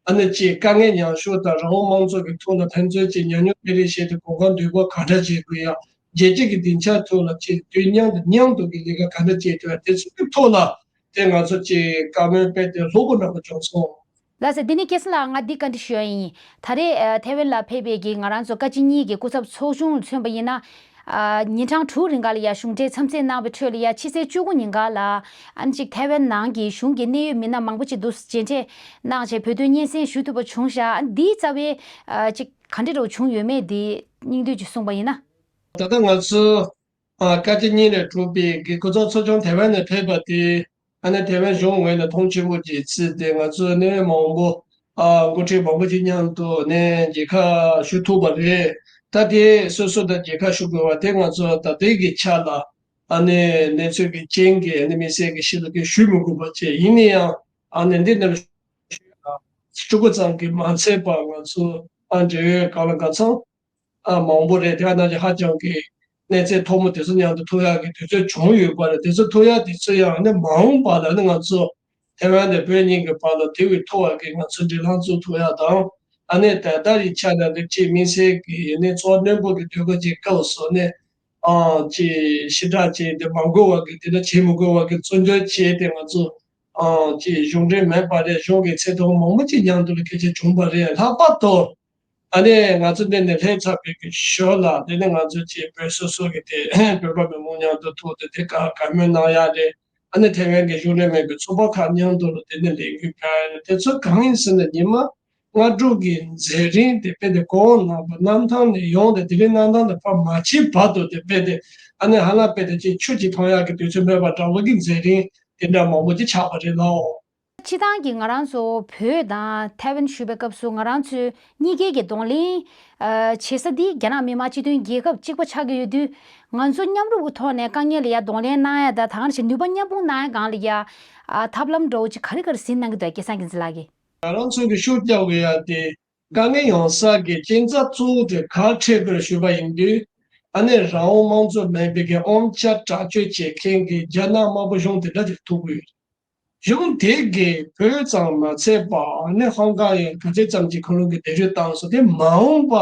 ཨ་ནི་ཅིག་དཀའ་ངལ་མཉམ་ཞུགས་དང་རང་དབང་དམངས་གཙོ་གི་ཐོག་ལ་ཕན་ཚུན་ཅིག་ཉམས་མྱོང་སྤེལ་རེས་བྱས་ཏེ་གོ་སྐབས་འདུས་པ་ག་འདྲ་བྱེད་དགོས་ཡ། རྒྱལ་སྤྱི་གི་སྡིངས་ཆ་ཐོག་ལ་ཅིག་དུས་མཉམ་དུ་མཉམ་དུ་གི་ལས་ཀ་ག་འདྲ་བྱེད་ཐུབ་ཡ་དེ་ཚོ་གི་ཐོག་ལ་དེ་ང་ཚོ་ཅིག་བཀའ་མོལ་སྤེལ་ཏེ་ལྷུག་པོ་གནང་བ་བྱུང་སོང་། ལགས་སོ། དེ་ནས་སྐལ་བཟང་ལགས་ང་འདི་བཀའ་འདྲི་ཞུ་ཡ་ཡིན། ད་རེས་ཨ་ཐེ་ཝན་ལ་ཕེབས་པའི་གི་ང་རང་ཚོ་བཀའ་སྤྱི་གཉིས་ཀྱི་སྐུ་ཚབ་ཚོགས་ཆུང་མཚོན་པ་ཡིན་ན། ཨ་ཉིན་གྲངས་དྲུག་རིང་ག་ལ་ཡ་གཞུང་འབྲེལ་འཚམས་གཟིགས་གནང་བའི་ཁྲོད་ལ་ཡ་ཕྱི་ཚེས་བཅུ་དགུ་ཉིན་ག་ལ་ཨ་ནི་གཅིག་ཐེ་ཝན་ནང་གི་གཞུང་གི་གནད་ཡོད་མི་སྣ་མང་པོ་ཅིག་འདུག་མཇལ་འཕྲད་གནང་བྱས་བོད་དོན་སྙན་སེང་ཞུ་ཐུབ་པ་བྱུང་ཤག་ཨ་ནི་འདིའི་རྩ་བའི་ཨ་གཅིག་ག་འདྲ་རུ་བྱུང་ཡོད་མེད་འདི་སྙིང་བསྡུས་ཅིག་གསུངས་པ་ཡིན་ན། ད་ལྟ་ང་ཚོ་ཨ་བཀའ་སྤྱི་གཉིས་ལས་གྲུབ་པའི་གི་སྐུ་ཚབ་ཚོགས་ཆུང་ཐེ་ཝན་ནས་ཕེབས་པ་དེ་ཨ་ནི་ཐེ་ཝན་གཞུང་ངོས་ནས་མཐོང་ཆེན་པོ་ཅིག་བརྩིས་ཏེ་ང་ཚོ་གནད་ཡོད་མང་པོ་ཨ་འགོ་ཁྲིད་མང་པོ་ཅིག་མཉམ་དུ་ནས་མཇལ་ཁ་ཞུ་ཐུབ་པ་རེད། ད་དེ་སོ་སོ་དང་མཇལ་ཁ་ཞུ་དགོས་པ་དེ་ང་ཚོ་ད་ལྟའི་གི་ཆ་ལ་ཨ་ནི་གནས་ཚུལ་གི་རྐྱེན་གྱིས་ཨ་ནི་དམིགས་བསལ་གི་ཕྱི་ལ་གི་ཞུ་མི་དགོས་པ་བྱས། ཡིན་ན་ཡང་ཨ་ནི་འདི་ནང་ཞུ་ཡ་ལ་སྤྲོ་པོ་ཙམ་གྱིས་མ་ཚད་པར་ང་ཚོ་ཨ་འབྲེལ་ཡོད་གང་ལ་གང་འཚམ། ཨ་མང་པོ་རེད། དེ་ནང་བཞིན་ཧ་ཅང་གི་གནས་ཚད་མཐོ་མོ་དེ་ཚོ་མཉམ་དུ་ཐུག་ཡག་གི་དུས་ཚོད་བྱུང་ཡོད་པ་རེད། དེ་ཚོ་ཐུག་ཡག་དེ་ཚོ་ཡང་ནི་མ་འོངས་པ་ལ་ནི་ང་ཚོ་ཐེ་ཝན་དང་བོད་གཉིས་ཀྱི་བར་ལ་དེ་བས་མཐོ་བ་གི་ང་ཚོ་འབྲེལ་ལམ་བཙུགས་ཐུབ་ཡག་དང་། ཨ་ནི་ད་ལྟ་རི་ཆ་ལ་ནི་ཅིག་དམིགས་བསལ་གྱི་ནི་གཙོ་བོ་བློན་པོ་གི་དུས་སྐབས་ཀྱི་སྐབས་སུ་ནི་ཨ་ཅིག་ཞི་དྲག་ཅིག་དེ་མ་དགོས་པ་གི་དེ་འདྲ་བྱེད་མི་དགོས་པ་གི་བཙོན་འཇུག་བྱས་ཏེ་ང་ཚོ་ཨ་ཅིག་གཞུང་འབྲེལ་མེད་པ་རེད། གཞུང་གི་ཚད་མཐོ་མང་པོ་ཅིག་མཉམ་དུ་ལ་སྐད་ཆ་བྱུང་པ་རེད། ལྷག་པར་དུ། ཨ་ནི་ང་ཚོ་འདི་ནས་སླེབས་ཚར་བའི་གི་ཞོར་ལ་དེ་ནས་ང་ཚོ་ཅིག་བོད་སོ་སོ་གི་དེ་བོད་པ་མི་མང་མཉམ་དུ་ཐུག་སྟེ་དེ་ག་བཀའ་མོལ་གནང་ཡག་རེད། ཨ་ནི་ཐེ་ཝན་གི་གཞུང་ལས་མེད་པའི་ཚོགས་པ་ཁག་མཉམ་དུ་ལ་དེ་ནས་ལས་འགུལ་སྤེལ་ཡག་རེད། དེ་ཚོ་གང་ཡིན་ཟེར་ན་ཉི་མ་ལྔ་དྲུག་གི་མཛད་རིམ་དེ་དཔེ་དེ་གོང་ནང་པ་གནམ་ཐང་ནས་ཡོང་སྟེ་དེ་རིང་གནམ་ཐང་དུ་ཕར་མ་ཕྱིན་བར་དུ་དེ་དཔེ་དེ་ཨ་ནི་ཧ་ལམ་དཔེ་དེ་ཅིག་ཆུ་ཅིག་འཐུང་ཡག་གི་དུས་ཚོད་མེད་པ་འདྲ་བོ་གི་མཛད་རིམ་དེ་འདྲ་མང་པོ་ཅིག་ཆགས་པ་རེད་ལགས། སྤྱིར་བཏང་གི་ང་རང་ཚོ་བོད་དང་ཐའེ་ཝན་ཞུ་བའི་སྐབས་སུ་ང་རང་ཚོའི་གཉིས་ཀའི་གི་གདོང་ལེན་ཨ་བྱེད་ས་འདི་རྒྱ་ནག་མི་དམངས་སྤྱི་མཐུན་རྒྱལ་ཁབ་གཅིག་པ་ཆགས་ཀྱི་ཡོད་དུས། ང་ཚོ་མཉམ་རུབ་ཀྱི་ཐོག་ནས་དཀའ་ངལ་ལ་ཡ་གདོང་ལེན་གནང་ཡ་དང་ད་ག་ནང་བཞིན་ནུས་པ་མཉམ་སྤུངས་གནང་ཡ་སྒང་ལ་ཡ་ཨ་ཐབས་ལམ་འདྲ་བོ་ཅིག་ག་རེ་ག་རེ་ཟིན་གནང་གི་འདུག་སྐལ་བཟང་རྒྱལ་མཚན་ལགས་ཀྱིས། ང་རང་ཚོ་གི་ཤུགས་རྒྱག་དགོས་ཡ་དེ་ དཀའ་ངལ་ཡོང་ས་གི་རྐྱེན་རྩ་གཙོ་བོ་དེ་ག་རེ་འཕྲད་དགོས་ཞུས་པ་ཡིན་དུས། ཨ་ནི་རང་དབང་དམངས་གཙོ་མིན་པའི་གི་དབང་ཆ་དྲག་སྤྱོད་བྱེད་མཁན་གྱི་རྒྱ་ནག་དམར་པོ་གཞུང་དེ་འདྲ་དེ་ཐུག་གི་ཡོད། གཞུང་དེ་གིས་བོད་ཙམ་མ་ཚད་པ་ཨ་ནི་ཧོང་ཀོང་ཡང་ག་ཚད་ཙམ་གྱི་ཁོ་རང་གི་སྡེབ་སྦྱོར་བཏང་སོང་། དེ་མ་འོངས་པ་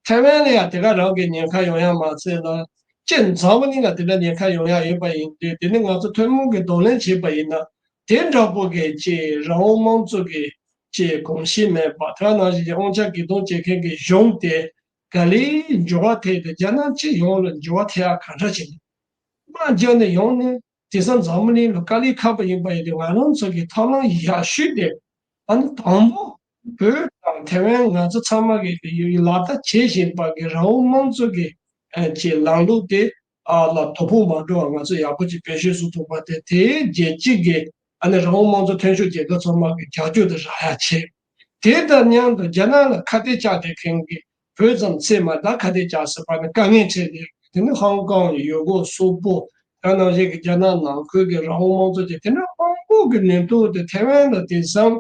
ཐའེ་ཝན་ལ་ཡང་དེ་ག་རང་གི་ཉེན་ཁ་ཡོང་ཡ་མ་ཚད་ལ། སྤྱིར་འཛམ་བུ་གླིང་ལ་དེ་འདྲ་ཉེན་ཁ་ཡོང་ཡ་ཡོད་པ་ཡིན་དུས། དེ་ནི་ང་ཚོ་ཐུན་མོང་གི་གདོང་ལེན་བྱས་པ་ཡིན་ན། དེ་འདྲ་པོ་གི་ཅིག་རང་དབང་དམངས་གཙོ་གི་ཅིག་གོམས་གཤིས་མེད་པ། དེ་ནང་བཞིན་གྱི་དབང་ཆ་སྒེར་སྡོམ་བྱེད་མཁན་གྱི་གཞུང་དེ་ག་ལེར་འགྱུར་བ་ཐེབས་ཏེ། རྒྱ་ནག་སྤྱི་ཡོངས་ལ་འགྱུར་བ་ཐེབས་ཡ་ག་འདྲ་བྱེད་ནས། དམག་རྒྱག་ནས་ཡོང་ནས་དེང་སང་འཛམ་བུ་གླིང་ལ་དཀའ་ལས་ཁག་པ་ཡིན་པ་ཡིན་དུས། ང་རང་ཚོ་གི་ཐབས་ལམ་ཡག་ཤོས་དེ། ཨ་ནི་དང་པོ་བོད་དང་ཐའེ་ཝན་ང་ཚོ་ཚང་མ་གི་ལག་བསྟར་བྱེད་བཞིན་པ་གི་རང་དབང་དམངས་གཙོ་གི་ཨ་ཅིག་ལམ་ལུགས་དེ་ཨ་ལ་དོ་ཕོག་མ་འགྲོ་བ་ང་ཚོ་ཡག་པོ་ཅིག་བེད་སྤྱོད་བཟོ་ཐུབ་པ་དེ། དེའི་རྒྱལ་སྤྱི་གི་ཨ་ནི་རང་དབང་དམངས་གཙོ་མཐུན་ཕྱོགས་རྒྱལ་ཁབ་ཚང་མ་གི་རྒྱབ་སྐྱོར་དེ་རག་ཡ་བྱེད། དེ་དང་མཉམ་དུ་རྒྱ་ནག་ལ་ཁ་གཏད་བཅག་བསྡད་མཁན་གྱི། བོད་ཙམ་ཚད་མ་ད་ཁ་གཏད་བཅག་ཟེར་བ་ནི་དཀའ་ངལ་འཕྲད་དེ། དེ་ནི་ཧོང་ཀོང་། ཡུ་གུར། སོག་པོ། ད་ནང་བཞིན་གྱི་རྒྱ་ནག་ནང་ཁུལ་གྱི་རང་དབང་དམངས་གཙོ་བཅས་དེ་འདྲ་མང་པོ་གི་ནུས་སྟོབས་དེ་ཐའེ་ཝན་ལ་དེང་སང་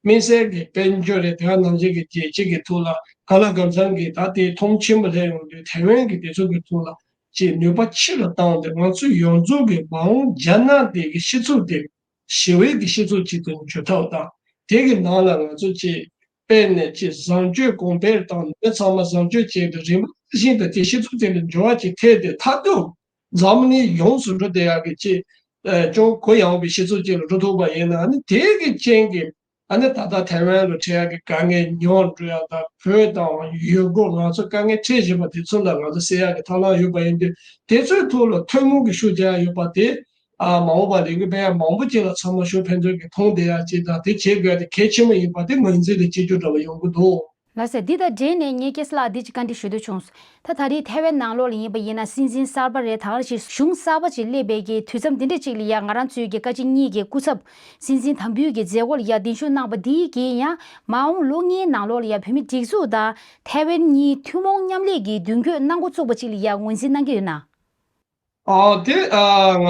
དམིགས་བསལ་གྱི་དཔལ་འབྱོར་རེད། དེ་ག་ནང་བཞིན་གྱི་རྒྱལ་སྤྱི་གི་ཐོག་ལ་གང་ལ་གང་འཚམ་གྱི་ད་དེ་མཐོང་ཆེན་པོ་སླེབས་ཡོང་དུས། ཐའེ་ཝན་གྱི་དེ་ཚོ་གི་ཐོག་ལ་ཅིག་ནུས་པ་ཆེ་རུ་བཏང་སྟེ། ང་ཚོ་ཡོངས་རྫོགས་ཀྱི་མ་འོངས་རྒྱ་ནག་དེ་གི་སྤྱི་ཚོགས་དེ་ཞི་བའི་གི་སྤྱི་ཚོགས་ཅིག་ཏུ་འགྱུར་ཐབས་དང་། དེ་གི་ནང་ལ་ང་ཚོ་ཅིག་དཔེ་ནས་ཅིག་བཟང་སྤྱོད་གོང་འཕེལ་དང་། མི་ཚང་མ་བཟང་སྤྱོད་ཅིག་ཏུ་རིམ་པ་བཞིན་དུ་དེ་སྤྱི་ཚོགས་དེ་ལ་འགྱུར་བ་ཅིག་ཐེབས་ཏེ། མཐར་ཐུག་འཛམ་གླིང་ཡོངས་སུ་འགྲོ་བསྡད་ཡག་གི་ཅིག་ཨ་ཅུང་གུ་ཡངས་པའི་སྤྱི་ཚོགས་ཅིག་ལ་འགྲོ་ཐུབ་པ་ཡིན་ན། ཨ་ནི་དེ་གི་རྐྱེན་གྱིས་ཨ་ནི་ད་ལྟ་ཐའེ་ཝན་ལ་འཕྲད་ཡག་གི་དཀའ་ངལ་ཉུང་འགྲོ་ཡག་དང་། བོད་དང་ཡུ་གུར་ང་ཚོ་དཀའ་ངལ་འཕྲད་བཞིན་པ་དེ་ཚོ་ལ་ང་ཚོ་སེལ་ཡག་གི་ཐབས་ལམ་ཡོད་པ་ཡིན་དུས། དེ་ཚོའི་ཐོག་ལ་ཐུན་མོང་གི་ཤུགས་རྒྱག་ཡག་ཡོད་པ་དེ། ཨ་མ་འོངས་པ་ལས་འགུལ་སྤེལ་ཡག་མང་པོ་ཅིག་ལ་ཚང་མ་ཤུགས་ཕན་ཚུན་གྱིས་མཐོང་བསྡད་ཡག་ཅིག་དང་། དེ་བྱེད་དགོས་ཡག་དེ་གལ་ཆེན་པོ་ཡིན་པ་དེ་ངོས་འཛིན་དང་གཅིག་གྱུར་འདྲ་བ་ཡོང་གི་འདུག། ལགས་སོ། འདི་དང་འབྲེལ་ནས་ངས་སྐལ་བཟང་ལགས་འདི་ཅིག་བཀའ་འདྲི་ཞུ་འདོད་བྱུང་། ད་ད་རེས་ཐའེ་ཝན་ནང་ལོགས་ལ་ཡིན་པ་ཡིན་ན། སྲིད་འཛིན་གསར་པ་རེད། ད་ག་ནང་བཞིན་གཞུང་གསར་པ་ཅིག་སླེབས་པའི་གི་དུས་མཚམས་འདི་འདྲ་ཅིག་ལ་ཡ། ང་རང་ཚོའི་གི་བཀའ་སྤྱི་གཉིས་ཀྱི་སྐུ་ཚབ་སྲིད་འཛིན་དམ་འབུལ་གྱི་མཛད་སྒོ་ལ་ཡ་གདན་ཞུ་གནང་པ་འདི་གིས་ཡང་མ་འོངས་ལོ་ལྔའི་ནང་ལོགས་ལ་ཡ་བོད་མི་སྒྲིག་འཛུགས་དང་ཐའེ་ཝན་གཉིས་ཐུན་མོང་མཉམ་ལས་ཀྱི་མདུན་སྐྱོད་གནང་འགོ་བཙུགས་པ་ཅིག་ལ་ཡ་ངོས་འཛིན་གནང་གི་ཡོད་ན། ཨ་དེ་ཨ་ང་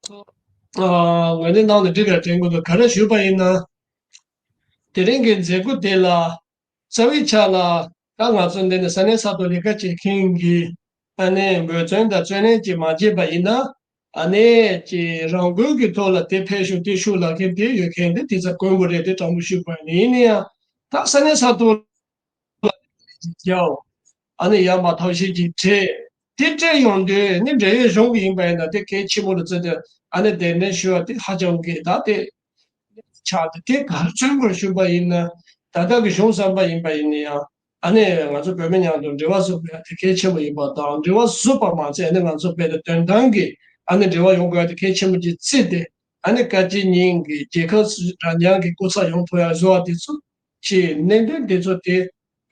ཚོ་ཨ་ངོས་འཛིན་གནང་ནས་འགྲིག་ག་དྲན་གྱི་འདུག། ག་རེ་ཞུས་པ་ཡིན་ན། དེ་རིང་གི་མཛད་སྒོ་དེ་ལ་རྩ་བའི་ཆ་ལ་ད་ང་ཚོ་འདི་ནས་ས་གནས་ས་ཐོག་ལས་ཀ་བྱེད་མཁན་གྱི་ཨ་ནི་འབད་བརྩོན་དང་བརྩོན་ལེན་ཅིག་མ་བྱས་པ་ཡིན་ན། ཨ་ནི་ཅིག་རང་འགུལ་གྱི་ཐོག་ལ་དེ་ཕེབས་ཤོག་དེ་ཤོག་ལབ་མཁན་དེ་ཡོད་མཁན་དེ་དེ་ཚོ་དཀོན་པོ་རེད། དེ་དྲང་པོ་ཞུས་པ་ཡིན། ཡིན་ན་ཡང་ད་ས་གནས་ས་ཐོག་ལ་ཅིག་རྒྱག་ཨ་ནི་ཡར་མར་ཐབས་ཤེས་ཅིག་བྱས། དེ་སྤྲད་ཡོང་དུས་ནི་འབྲེལ་ཡོད་གཞུང་གི་ཡིན་པ་ཡིན་ན་དེ་གལ་ཆེན་པོ་རེད་བརྩི་སྟེ། ཨ་ནི་གདན་འདྲེན་ཞུ་བ་དེ་ཧ་ཅང་གི་ད་དེ་ཆགས་ཏེ། དེ་ག་རེ་མཚོན་དགོས་ཞུས་པ་ཡིན་ན། ད་ལྟ་གི་གཞུང་གསར་པ་ཡིན་པ་ཡིན་ན་ཡང་། ཨ་ནི་ང་ཚོ་བོད་མི་མཉམ་དུ་འབྲེལ་བ་བཟོ་དགོས་ཡ་དེ་གལ་ཆེན་པོ་ཡིན་པ་དང་། འབྲེལ་བ་བཟོས་པ་མ་ཚད་ཨ་ནི་ང་ཚོ་བོད་དོན་དོན་ཐང་གི་ཨ་ནི་འབྲེལ་བ་ཡོང་དགོས་ཡ་དེ་གལ་ཆེན་པོ་ཅིག་བརྩིས་ཏེ། ཨ་ནི་བཀའ་སྤྱི་གཉིས་ཀྱི་རྒྱལ་ཁབ་རང་རྐྱང་གི་སྐུ་ཚབ་ཡོང་ཐུབ་ཡ་བཟོ་བ་དེ་ཚོ་ཅིག་གནད་དོན་དེ་ཚོ་དེ་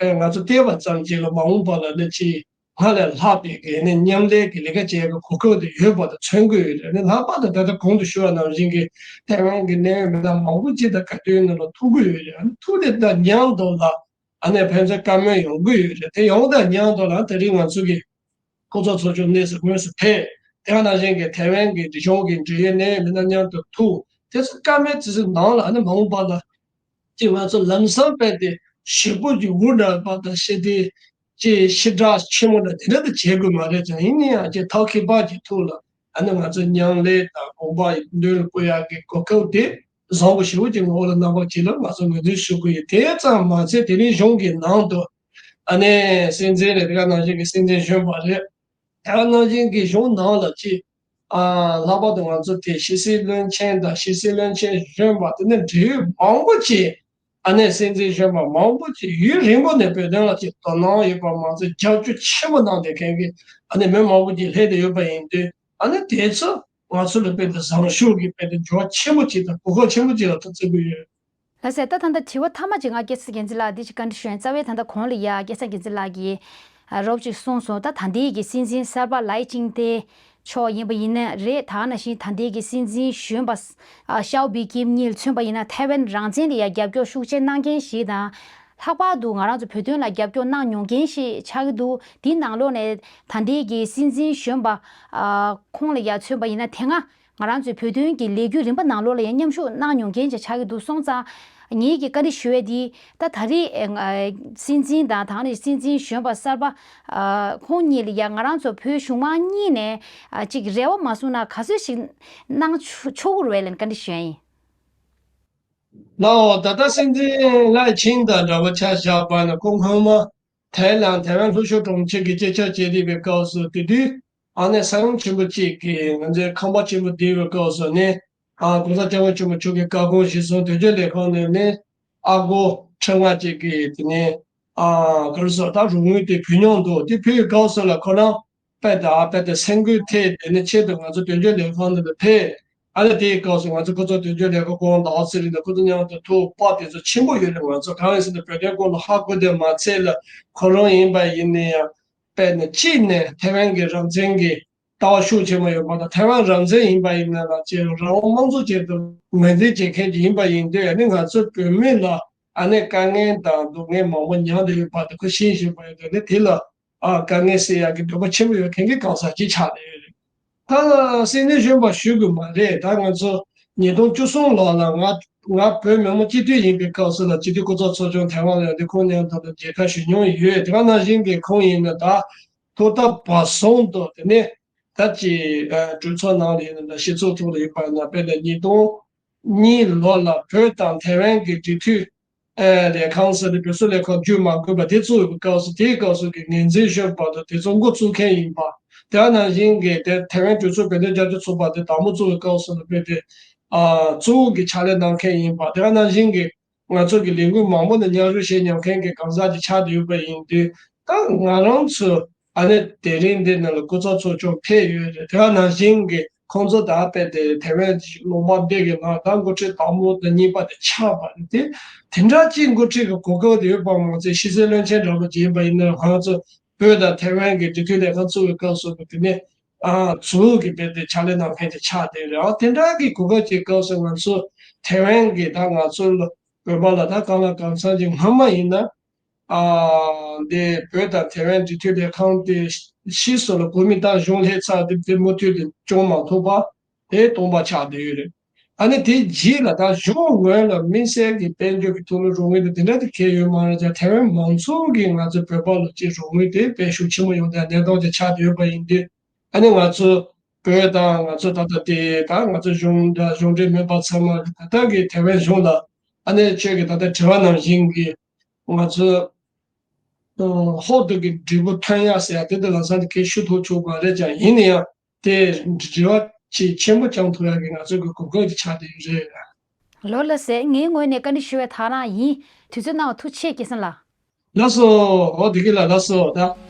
ཨེ་ང་ཚོ་བལྟས་པ་ཙམ་གྱིས་ལ་མ་འོངས་པ་ལ་ནི་ཅིག་སྔར་ལས་ལྷག་པའི་གི་ནི་མཉམ་ལས་ཀྱི་ལས་ཀ་བྱེད་ཡག་གི་གོ་སྐབས་དེ་ཡོད་པ་དེ་མཚོན་གྱི་ཡོད་རེད། ནི་ལྷག་པར་དུ་ད་ལྟ་གོང་དུ་ཞུས་པ་ནང་བཞིན་གྱི་ཐའེ་ཝན་གྱི་གནད་ཡོད་མི་སྣ་མང་པོ་ཅིག་དང་ག་དུས་ནང་ལ་ཐུག་གི་ཡོད་རེད། ཨ་ནི་ཐུག་དེ་དང་མཉམ་དུ་ལ་ཨ་ནི་ཕན་ཚུན་བཀའ་མོལ་ཡོང་གི་ཡོད་རེད། དེ་ཡོང་དང་མཉམ་དུ་ལ་དེ་རིང་ང་ཚོ་གི་སྐུ་ཚབ་ཚོགས་ཆུང་དངོས་སུ་དངོས་སུ་ཕེབས། དེ་ག་ནང་བཞིན་གྱི་ཐའེ་ཝན་གྱི་རིག་གཞུང་གི་འབྲེལ་ཡོད་གནད་ཡོད་མི་སྣ་མཉམ་དུ་ཐུག། དེ་ཚོ་བཀའ་མོལ་དེ་ཚོའི་ནང་ལ་ཨ་ནི་མ་འོངས་པ་ལ་ཅིག་ང་ཚོ་ལམ་སང་རྦད་དེ་ཞེ་པོ་ཅིག་འུར་འདྲ་བ་དང་ཞེ་དེ་ཅིག་ཞེ་དྲག་ཆེན་མོ་འདྲ་དེ་འདྲ་དེ་བྱེད་དགོས་མ་རེད་ཀྱང་། ཡིན་ན་ཡང་ཅིག་ཐབས་མཁས་པ་གི་ཐོག་ལ་ཨ་ནི་ང་ཚོ་མཉམ་ལས་དང་དགོངས་པ་མདུན་ལ་བསྐོ་ཡག་གི་གོ་སྐབས་དེ་བཟང་པོ་ཞེ་པོ་ཅིག་ངོ་བོ་ལ་རྣམ་པ་ཅིག་ལ་ང་ཚོ་ངོས་འཛིན་ཞུ་གི་ཡོད། དེ་ཙམ་མ་ཚད་དེ་རིང་གཞུང་གི་ནང་དུ་ཨ་ནི་སྲིད་འཛིན་རེད། དེ་ག་ནང་བཞིན་གྱི་སྲིད་འཛིན་གཞོན་པ་རེད། དེ་ག་ནང་བཞིན་གྱི་གཞུང་ནང་ལ་ཅིག་ཨ་ལྷག་པར་དུ་ང་ཚོ་དེ་ཕྱི་སྲིད་བློན་ཆེན་དང་ཕྱི་སྲིད་བློན་ཆེན་གཞོན་པ་དེ་ནས་འབྲེལ་ཡོད་མང་པོ་ཅིག་ཨ་ནི་སྲིད་འཛིན་གཞོན་པ་མང་པོ་ཅིག་ཡུན་རིང་པོ་ནས་བོད་དོན་ལ་ཅིག་དོ་སྣང་ཡོད་པ་མ་ཚད་རྒྱབ་སྐྱོར་ཆེན་པོ་གནང་བསྡད་མཁན་གྱི་ཨ་ནི་མི་མང་པོ་ཅིག་སླེབས་བསྡད་ཡོད་པ་ཡིན་དུས། ཨ་ནི་དེ་ཚོ་ང་ཚོ་ལ་དཔེ་དེ་བཟང་ཤོས་ཀྱི་དཔེ་དེ་འགྱུར་བ་ཆེན་པོ་ཅིག་དང་གོ་སྐབས་ཆེན་པོ་ཅིག་ལ་ཐུག་བརྩི་གི་ཡོད། ལགས་སོ། ད་ད་ལྟ་དྲི་བ་མཐའ་མ་ཅིག་ང་སྐལ་བཟང་རྒྱལ་མཚན་ལགས་འདི་ཅིག་བཀའ་འདྲི་ཞུ་ཡིན། རྩ་བའི་ད་ལྟ་གོང་ལ་ཡ་སྐལ་བཟང་རྒྱལ་མཚན་ལགས་ཀྱིས་ཨ་རོབ་ཅིག་གསུངས་སོང་། ད་ད་ལྟའི་གི་སྲིད་འཛིན་གསར་པ་ལའེ་ཅིང་ཏེ་མཆོག་ཡིན་པ་ཡིན་ན་རེད། ད་ག་ནང་བཞིན་ད་ལྟའི་གི་སྲིད་འཛིན་གཞོན་པ་ཨ་ཞའོ་པི་ཀིམ་གཉིས་ལ་མཚོན་པ་ཡིན་ན་ཐའེ་ཝན་རང་བཙན་ལ་ཡ་རྒྱབ་སྐྱོར་ཤུགས་ཆེ་གནང་མཁན་ཞིག་དང་། ལྷག་པར་དུ་ང་རང་ཚོ་བོད་དོན་ལ་རྒྱབ་སྐྱོར་གནང་མྱོང་མཁན་ཞིག་ཆགས་ཀྱི་འདུག། དེའི་ནང་ལོགས་ནས་ད་ལྟའི་གི་སྲིད་འཛིན་གཞོན་པ་ཨ་ཁོང་ལ་ཡ་མཚོན་པ་ཡིན་ན། དེ་སྔ་ང་རང་ཚོའི་བོད་དོན་གྱི་ལས་འགུལ་རིམ་པ་ནང་ལོགས་ལ་ཡང་མཉམ་ཞུགས་གནང་མྱོང་མཁན་ཅིག་ཆགས་ཀྱི་འདུག། སོང་ཙང་ ངེད་ཀྱིས་བཀའ་འདྲི་ཞུ་ཡས་འདི་ད་ད་རེས་ཨ་སྲིད་འཛིན་དང་ད་ནི་སྲིད་འཛིན་གཞོན་པ་གསར་པ་ཨ་ཁོང་གཉིས་ལ་ཡ་ང་རང་ཚོ་བོད་གཞུང་མང་གཉིས་ནས་ཨ་ཅིག་རེ་བ་མ་བཟུང་ན་ག་ཚོད་ཞིག་གནང་ཆོག་ཆོག་གི་རེད་ལབ་ནས་བཀའ་འདྲི་ཞུ་ཡ་ཡིན། ལའོ། ད་ལྟ་སྲིད་འཛིན་ལའེ་ཆིང་དང་འདྲ་པོ་ཆ་བཞག་པ་ན་ཁོང་སྔོན་མ་ཐའི་ལན་ཐའེ་ཝན་ལྷོ་ཕྱོགས་གྲོང་ཁྱེར་གྱི་སྐད་ཆ་བྱེད་བསྡད་པའི་སྐབས་སུ་དེ་དུས་ཨ་ནེ་ས་ཡོམ་ཆེན་པོ་གཅིག་གིས་ང་ཚོའི་ཁང་པ་ཆེན་པོ་བརྡིབས་པའི་སྐབས་སུ་ནི་ཨ་༸གོང་ས་༸སྐྱབས་མགོན་ཆེན་པོ་མཆོག་གིས་བཀའ་དགོངས་གཞིར་བཟུང་དོན་གཅོད་ལས་ཁང་ནས་ནི་ཨ་སྒོར་ཁྲི་ལྔ་གཅིག་གིས་དེ་ནས་ཨ་ག་རེ་ཟེར་ད་རོགས་དངུལ་དེ་ཕུལ་མྱོང་འདུག་དེ་ཕུལ་བའི་སྐབས་སུ་ལ་ཁོ་རང་དཔེ་དང་དཔེ་དེ་སེམས་འགུལ་ཐེབས། དེ་ནས་ཆེད་དུ་ང་ཚོ་དོན་གཅོད་ལས་ཁང་འདི་ལ་ཕེབས། ཨ་ནི་དེའི་སྐབས་སུ་ང་ཚོ་ཁོ་ཚོ་དོན་གཅོད་ལས་ཁང་སྐུ་ངོ་ཟླ་བ་ཚེ་རིང་དང་ཁོ་ཚོ་མཉམ་དུ་ཐུག་པ་དེ་ཚོ་ཆེན་པོ་ཡོད་རེད། ང་ཚོ་གང་ཡིན་ཟེར་ན་བོད་དོན་སྐོར་ལ་ཧ་གོ་དེ་མ་ཚད་ལ་ཁོ་རང་ཡིན་པ་ཡིན་ན་ཡང་དཔེ་ནི་གཅིག་ནས་ཐའེ་ཝན་གྱི་རང་བཙན་གྱི་ལྟ་བ་ཤུགས་ཆེན་པོ་ཡོད་པ་དང་ཐའེ་ཝན་རང་བཙན་ཡིན་པ་ཡིན་ན་ལ་ཅེས་རང་དབང་དམངས་གཙོ་ཅན་དུ་ངོས་འཛིན་བྱེད་མཁན་ཅིག་ཡིན་པ་ཡིན་དུས་ཨ་ནི་ང་ཚོ་བོད་མི་ལ་ཨ་ནི་དཀའ་ངལ་དང་སྡུག་བསྔལ་མང་པོ་མྱངས་བསྡད་ཡོད་པ་དེ་ཁོ་ཤེས་བཞིན་པ་ཡོད་དུས་ཨ་ནི་དེ་ལ། ཨ་དཀའ་ངལ་སེལ་ཡག་གི་འདོད་པ་ཆེན་པོ་ཡོད་མཁན་གྱི་གང་ཟག་ཅིག་ཆགས་བསྡད་ཡོད་རེད། ད་སྲིད་བློན་གཞོན་པ་ཞུ་དགོས་མ་རེད། ད་ང་ཚོ་ཉིས་སྟོང་བཅུ་གསུམ་ལོ་ལ་ང་ང་བོད་མི་མང་སྤྱི་འཐུས་ཡིན་པའི་སྐབས་སུ་ལ་སྤྱི་འཐུས་སྐུ་ཚབ་ཚོགས་ཆུང་ཐའེ་ཝན་ལ་ཡོང་དུས་ཁོང་མཉམ་དུ་ལ་མཇལ་ཁ་ཞུ་མྱོང་ཡོད། དེ་ག་ནང་བཞིན་གྱི་ཁོང་ཡིན་ན་ད་ཐོག་མཐའ་བར་གསུམ་དུ་དེ་ནས་ད་ཅི་ཨ་གྲོས་ཚོགས་ནང་ལ་ཡིན་ན་ད་སྤྱི་ཚོགས་ཐོག་ལ་ཡོད་པ་ན་དཔེ་ལ་ཉིས་སྟོང་གཉིས་ལོ་ལ་བོད་དང་ཐའེ་ཝན་གྱི་འབྲེལ་མཐུད། ཨེ་ལས་ཁང་ཟེར་ཏེ་བོད་སོག་ལས་ཁང་བརྗོད་མ་དགོས་པ་དེ་བཙུགས་པའི་སྐབས་སུ་དེའི་སྐབས་སུ་གི་ངོས་འཛིན་ཞུས་པ་དང་དེ་ཚོ་འགོ་བཙུགས་མཁན་ཡིན་པ། དེ་ནང་བཞིན་གྱི་དེ་ཐའེ་ཝན་གྲོས་ཚོགས་བོད་དོན་རྒྱབ་སྐྱོར་ཚོགས་པ་དེ་དང་པོ་བཙུགས་པའི་སྐབས་སུ་ལ་དཔེ་དེ་ཨ་གཙོ་བོ་གི་ཕྱག་ལས་གནང་མཁན་ཡིན་པ། དེ་ནང་བཞིན་གྱི་ང་ཚོ་གི་ལས་འགུལ་མང་པོ་ནས་མཉམ་ཞུགས་བྱེད་མྱོང་མཁན་གྱི་གང་ཟག་ཅིག་ཆགས་བསྡད་ཡོད་པ་ཡིན་དུས་ད་ང་རང་ཚོ་ཨ་ནི་དེ་རིང་འདི་ནང་ལ་སྐུ་ཚབ་ཚོགས་ཆུང་ཕེབས་ཡོད་རེད། དེ་ནང་བཞིན་གྱི་ཁོང་ཚོ་ད་དཔེ་དེ་ཐའེ་ཝན་ལུང་པ་འདི་གི་ནང་ད་འགོ་ཁྲིད་དང་པོ་དང་གཉིས་པ་དེ་ཆགས་པ་རེད་དེ། དེ་འདྲ་ཅིག་འགོ་ཁྲིད་ཀྱི་གོ་སྐབས་དེ་ཡོད་པ་མ་ཚད་ཕྱི་སྲིད་བློན་ཆེན་འདྲ་པོ་ཅིག་ཡིན་པ་ཡིན་ན་ང་ཚོ་བོད་དང་ཐའེ་ཝན་གྱི་འབྲེལ་མཐུད་ལས་ཁང་བཙུགས་པའི་སྐབས་སུ་དེ་ནས་ཨ་ཟུར་གྱི་དཔེ་དེ་ཕྱག་ལས་གནང་མཁན་དེ་ཆགས་བསྡད་རེད། ཨ་དེ་འདྲ་གི་གོ་སྐབས་ཀྱི་སྐབས་སུ་ང་ཚོ་ཐའེ་ཝན་གྱི་ད་ང་ཚོ་ལ་བོད་པ་ལ་ད་གང་ལ་གང་འཚམ་ཅིག་སྔ་མ་ཡིན་ན། ཨ་འདི་བོད་དང་ཐའེ་ཝན་འབྲེལ་མཐུད་ལས་ཁང་དེ་ཕྱིས་སུ་ལ་གོ་མིན་ཏང་གཞུང་ལྷན་ཚོགས་དེ་དེ་མུ་མཐུད་དུ་སྐྱོང་མ་ཐུབ་པ་དེ་སྟོང་པ་ཆགས་བསྡད་ཡོད་རེད། ཨ་ནི་དེ་རྗེས་ལ་ད་གཞུང་ངོས་ལ་དམིགས་བསལ་གྱི་དཔལ་འབྱོར་གྱི་ཐོག་ལ་རོགས་དངུལ་དེ་དེ་འདྲ་དེ་གལ་ཡོད་མ་རེད་ཀྱང་ཐའེ་ཝན་མང་ཚོགས་ཀྱིས་ང་ཚོ་བོད་པ་ལ་ཅིག་རོགས་དངུལ་དེ་དཔེ་ཤུགས་ཆེན་པོ་ཡོང་དེ་གནས་སྟངས་དེ་ཆགས་བསྡད་ཡོད་པ་ཡིན་དུས་ཨ་ནི་ང་ཚོ་བོད་དང་ང་ཚོ་ད་ལྟ་དེ་ད་ང་ཚོ་གཞུང་འདྲ་གཞུང་འབྲེལ་མིན་པ་ཚང་མ་ད་ལྟ་གི་ཐའེ་ཝན་གཞུང་ལ་ཨ་ནི་ཁྱོད་ཀྱི་ད་ལྟ་དྲི་བ་ནང་བཞིན་གྱི། ང་ཚོ་ཧོབ་ཏེ་གི་འབྲས་བུ་ཐོན་ཡག་ཟེར་ཡག་དེ་འདྲ་ལམ་སང་དེ་གས་ཞུ་ཐུབ་ཆོག་པ་རེད་ཀྱང་ཡིན་ན་ཡང་དེ་འབྲེལ་བ་ཆེས་ཆེན་པོ་བཅང་ཐུབ་ཡག་གི་ང་ཚོ་གི་གོ་སྐབས་ཅིག་ཆགས་བསྡད་ཡོད་རེད། ལགས་ལགས་སེ། ངའི་ངོས་ནས་བཀའ་འདྲི་ཞུ་བའི་ཐག་རང་ཡིན། དུས་ཚོད་གནང་བ་ཐུགས་རྗེ་ཆེ་སྐལ་བཟང་ལགས། ལགས་སོ། འོ་དེ་གི་ལ་ལགས་སོ་ད།